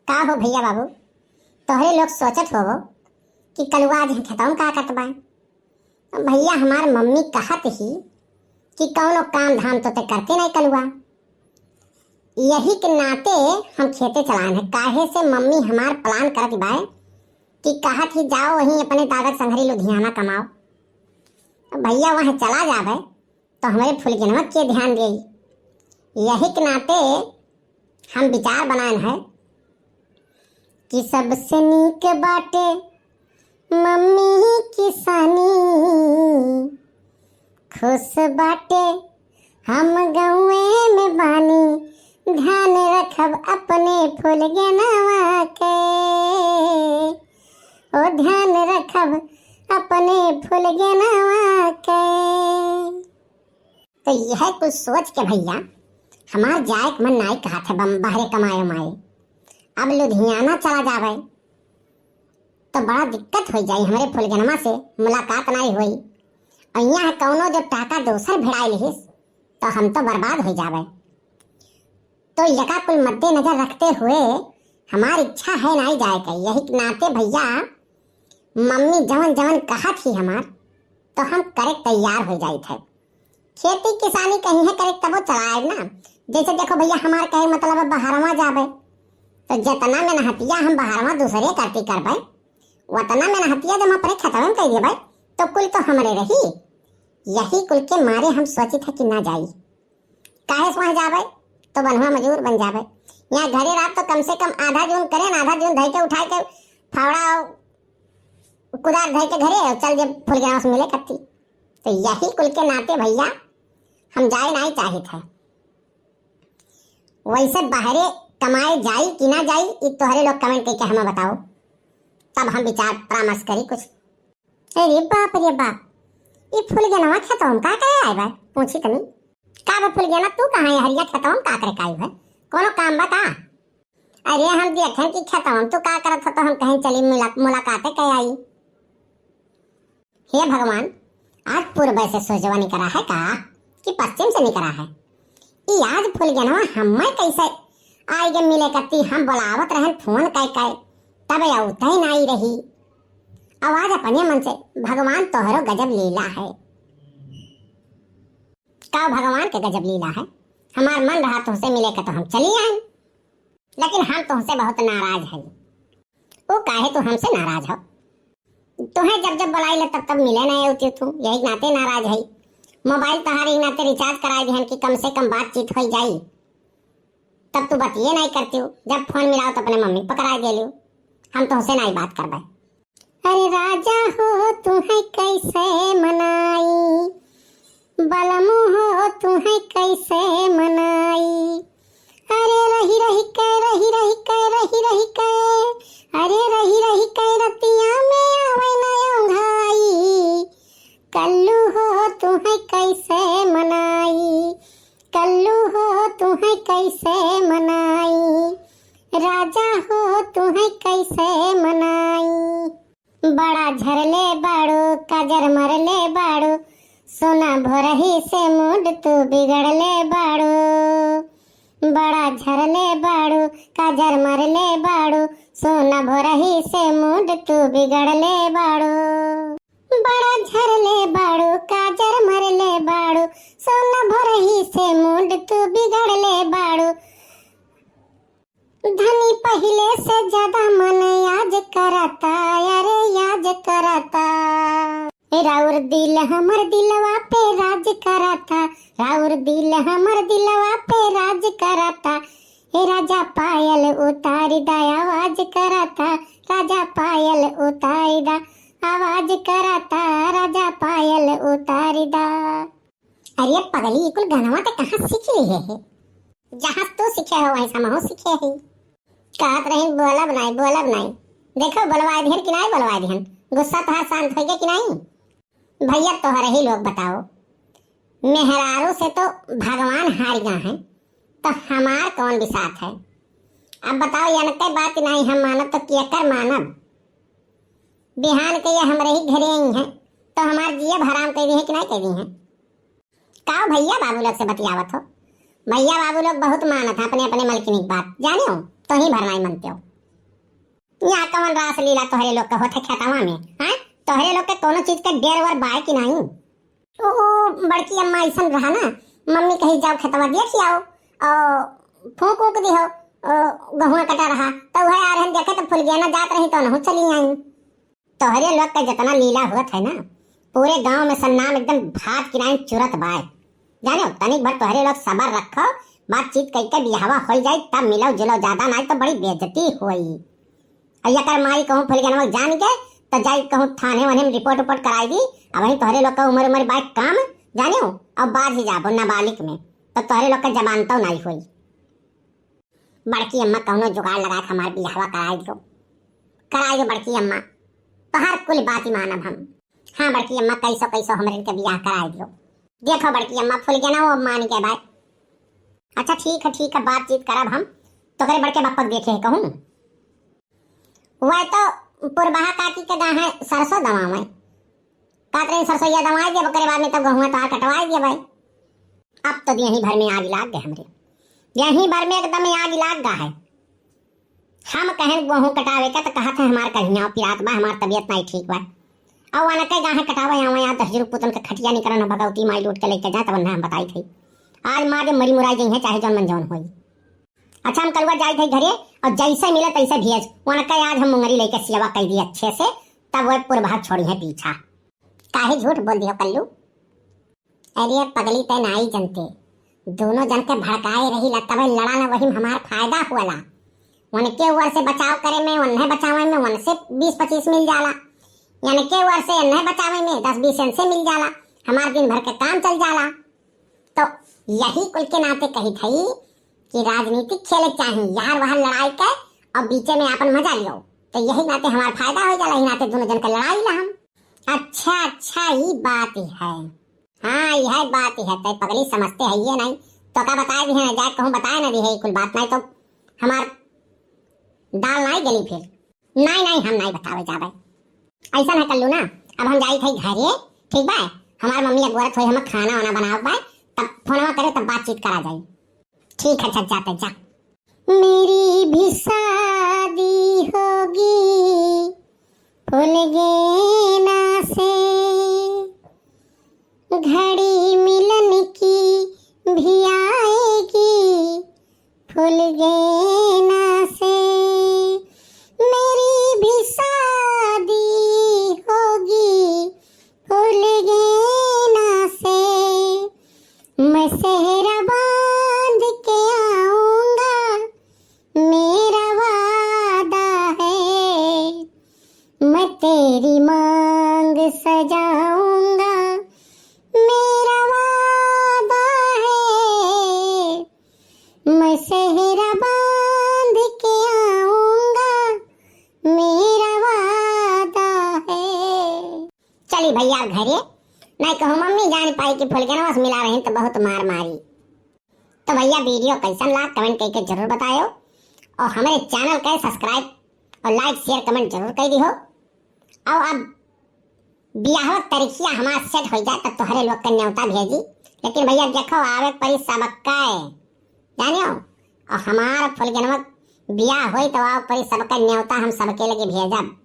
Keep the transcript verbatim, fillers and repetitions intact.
का हो भइया बाबू, तोहरे लोग सोचत होबो कि कलुआ आज खेतवा में का करत बा। भइया, हमार मम्मी कहत ही कि कौनो काम धाम तो ते करते नहीं कलुआ, यही के नाते हम खेते चलान है। काहे से मम्मी हमार plan करत बाय कि कहत ही जाओ वहीं अपने दादा के संघरी लुधियाना कमाओ। अब भइया वहाँ चला जाबे तो हमरे फुलगेनवा के ध्यान देई। यही के नाते हम विचार बनान है कि सबसे नीक बाटे मम्मी किसानी, खुश बाटे हम गौए में बानी, ध्यान रखब अपने फुलगेनवा के, ओ ध्यान रखब अपने फुलगेनवा के। तो यह कुछ सोच के भइया हमार जाए के मन नाई कहत है बम-, बहरे कमाए उमाए। अब लुधियाना चला जावे तो बड़ा दिक्कत हो जाई, हमरे फुलगेनवा से मुलाकात नाई होई। और यहाँ कौनो जो टाका दोसर भिड़ाई लिहिस तो हम तो बर्बाद हो जावे। तो यका कुल मद्देनजर रखते हुए हमार इच्छा है नाई जाए के। यही के नाते भइया मम्मी जवन जवन कहत ही हमार तो हम करे के तैयार हो जाइत है। खेती किसानी कहीं है करे तबो चलाएब ना। जैसे देखो भइया, हमार कहे मतलब अब बहरवा जाबे, तो जितना मेहनतिया हम बहरवा दूसरे करती करबे, उतना मेहनतिया जब हम अपने खेतवे में कर देबे, तो कुल तो हमरे रही। यही कुल के मारे हम सोचित है कि ना जाई। काहे से वहाँ जाबे, तो बनहुआ मजूर बन जाबे। यहाँ घरे रहब तो कम से कम आधा जून करे ना, आधा जून धई के उठाए के फावड़ा कुदार धई के घरे और चल जे फुलगेनवा से मिले करती। तो यही कुल के नाते भइया हम जाए नाई चाहित है। वैसे बहरे कमाए जाई कि ना जाई, ई तोहरे लोग comment करके हमें बताओ, तब हम विचार परामर्श करी कुछ। अरे बाप रे बाप, ई फुलगेनवा खेतवा में का करे आए बा? पूछी तनी। का बा फुलगेना, तू कहाँ है हरिया खेतवा में का करे के आई है? कोनो काम बा का? अरे हम देखें कि खेतवा में तू का करत हो तो हम कहें चली मुला-, मुलाकाते के आई। हे भगवान, आज पूर्व से सूरजवा निकरा है का कि पश्चिम से निकरा है? ई आज फुलगेनवा हमें कैसे आई गे मिले करती? हम बुलावत रहन फोन कई कई, तब अउते नाई रही। अब आज अपने मन से भगवान तोहरो गजब लीला है। का भगवान के गजब लीला है? हमार मन रहा तुहसे मिले का तो हम चली आए, लेकिन हम तुहसे बहुत नाराज है। ओ काहे तू हमसे नाराज हो? तुहें जब जब बुलाई ले तब तब मिले नहीं होती तू, यही नाते नाराज है। मोबाइल तहार यही नाते रिचार्ज कराए दिहन कि कम से कम बातचीत हो जाई, तब तू बतिये नहीं करती हो। जब फोन मिलाओ तो अपने मम्मी पकड़ाए दे लियो, हम तुहसे नहीं बात करबे। अरे राजा हो तुहें कैसे मनाई, बलमू हो तुहें कैसे मनाई। अरे रही रही के, रही रही के, रही रही के, अरे रही रही के रतिया में आवे न ओंघाई। कल्लू हो तुहें कैसे मनाई, कल्लू हो तुहें कैसे मनाई, राजा हो तुहें कैसे मनाई। बड़ा झरले बाड़ू, काजर मरले बाड़ू, सोना भोरही से मूड तू बिगड़ले बाड़ू। बड़ा झरले बाड़ू, काजर मरले बाड़ू, सोना भोरही से मूड तू बिगड़ले बाड़ू। बड़ा झरले बाड़ू, काजर मरले बाड़ू, सोना भोरही से मूड तू बिगड़ले बाड़ू। धनी पहिले से ज्यादा मन याज करता, अरे याज करता। ए राउर दिल हमर दिलवा पे राज करता, राउर दिल हमर दिलवा पे राज करता। ए राजा पायल उतारी दा आवाज करता, राजा पायल उतारी दा आवाज करता, राजा पायल उतारी दा। अरे पगली, ई कुल गनवा ते कहाँ सीख ली है? जहाँ तू सीखे हो वहीं से हमहू सीखे ही। कहत रही बोलब नाई, बोलब नाई। देखो बोलवाए दिहन कि नाई बोलवाए दिहन, गुस्सा तोहार शांत हो गया कि नाई? भैया तोहरे ही लोग बताओ, मेहरारू से तो भगवान हार गया है, तो हमार कौन बिसात है? अब बताओ, यनके बात नाई हम मानब तो केकर मानब? बिहान के ये हमरे ही घरे आई हैं, तो हमार जियब हराम कर दी है कि नाई कर दी है? का भैया बाबू लोग से बतियावत हो? भैया बाबू लोग बहुत मानत हैं अपने अपने मलकिनी की बात, जाने हो, तो ही भर नाई मनते हो। या कवन रासलीला तोहरे लोग के होत है खेतवा में, हैं? तोहरे लोग के कोनो चीज के डेर वर बाय कि नाहीं? ओ, ओ, बड़की अम्मा अइसन रहा ना, मम्मी कही, "जाओ खेतवा देख आओ, और फूंक ऊंक दिहो, ओ, गहुआ कटा रहा।" तो वह आ रहन देखे तो फुलगेना जात रही तो नहु चली आई। तोहरे लोग के जितना लीला होत है ना, पूरे गांव में सन्नाम एकदम भात की नाई चुरत बाय। जानो, तनिक भर तोहरे लोग सबर रखो, बातचीत कइके बियाहवा होई जाई, तब मिलो जुलो ज्यादा, नाई तो बड़ी बेइज्जती होई। और यकर माई कहूँ फुलगेनवा जान के, तो जाई कहूँ थाने वाने में रिपोर्ट उपोर्ट कराई दी। अब वही तोहरे लोग का उम्र उम्र बाय काम, जानियो, अब बाज ही जाबो नाबालिग में, तो तोहरे लोग का जबान तो नाई होई। बड़की अम्मा, कौनो जुगाड़ लगा के हमार बियाहवा कराई दो, कराई दो बड़की अम्मा, तोहार कुल बात ही मानब हम। हाँ बड़की अम्मा, कैसो कैसो हमरे के बियाह कराई दो। देखो बड़की अम्मा, फुलगेनवा मान गए भाई। अच्छा ठीक है, ठीक है, बातचीत करब हम। तोकरे बड़के बप्पक देखे है कहूँ, वह तो पुरबहा काकी के गाँव है, सरसों दवावे। कहत रही सरसोईया दवाई देब, ओकरे बाद में तब गहुआ तोहार कटवाई देब भाई। अब तो यहीं भर में आग लाग गए हमरे, यहीं भर में एकदम आग लाग गा है। हम कहें गेहूं कटावे का तो कहत है हमार कहिया पिरात बा, हमार तबीयत नहीं ठीक बा। और वनके गाहे कटावे आवे, यहाँ दस रुपये पुतन के खटिया निकरन है, भगवती माई लूट के लेके जाए, तब हम बताई थी। आज माँ के मरी मुराई गई है, चाहे जौन मन जौन होई। अच्छा, हम कलुआ जाई थे घरे, और जैसे मिले तैसे भेज। उनका आज हम मुंगरी लेके सियावा कह दी अच्छे से, तब वह पुरभाग छोड़ी है पीछा। काहे झूठ बोल दियो कल्लू? अरे पगली, तय नाई जनते, दोनों जन के भड़काए रही ला, तबे लड़ा ना, वही में हमार फायदा हुआ ला। उनके ओर से बचाव करे में, उन्हें बचावे में, उनसे बीस पच्चीस मिल जाला, इनके ओर से इन्हें बचावे में दस बीस इनसे मिल जाला, हमार दिन भर के काम चल जाला। तो यही कुल के नाते कही थई कि राजनीतिक खेले चाही, यार वहाँ लड़ाई के और बीचे में आपन मजा लियो। तो यही नाते हमार फायदा हो जाला, यही नाते दोनों जन के लड़ाई ला हम। अच्छा, अच्छा, ई बात है। हाँ, यह बात है। तय पगली समझते है ये नहीं, तो का बताए दी है ना, जाए कहूँ बताए ना दी है कुल बात, नहीं तो हमार दाल नहीं गली फिर। नहीं, नहीं, हम नहीं बतावे जाबे। ऐसा ना कल्लू ना, अब हम जाई थे घरे, ठीक बा? हमार मम्मी अगोरत होई, हम खाना वाना बनाओ बा, तब फोनवा करे, तब बातचीत करा जाई। ठीक है, अच्छा जाते जा। मेरी भी शादी होगी फुलगेना से, घड़ी मिलन की भी आएगी फुलगेना से। मेरी भी शादी होगी फुलगेना से, मैं सेहरा बांध के आऊंगा, मेरा वादा है, मैं तेरी मांग सजाऊंगा, मेरा वादा है, मैं सेहरा बांध के आऊंगा, मेरा वादा है। चली भैया घरे, नहीं कहूँ मम्मी जान पाई कि फुलगेनवा से मिला रही तो बहुत मार मारी। तो भैया video कैसन लाग comment करके जरूर बतायो, और हमारे channel के subscribe और like share comment जरूर कर दिहो। और अब बियाह तरीकिया हमार set हो जाए तो तोहरे लोग के न्योता भेजी। लेकिन भैया देखो, आवे परी सबका, जानियो, और हमार फुलगेनवा बियाह होई तो आवे परी सबका न्योता हम सबके लगे भेजब।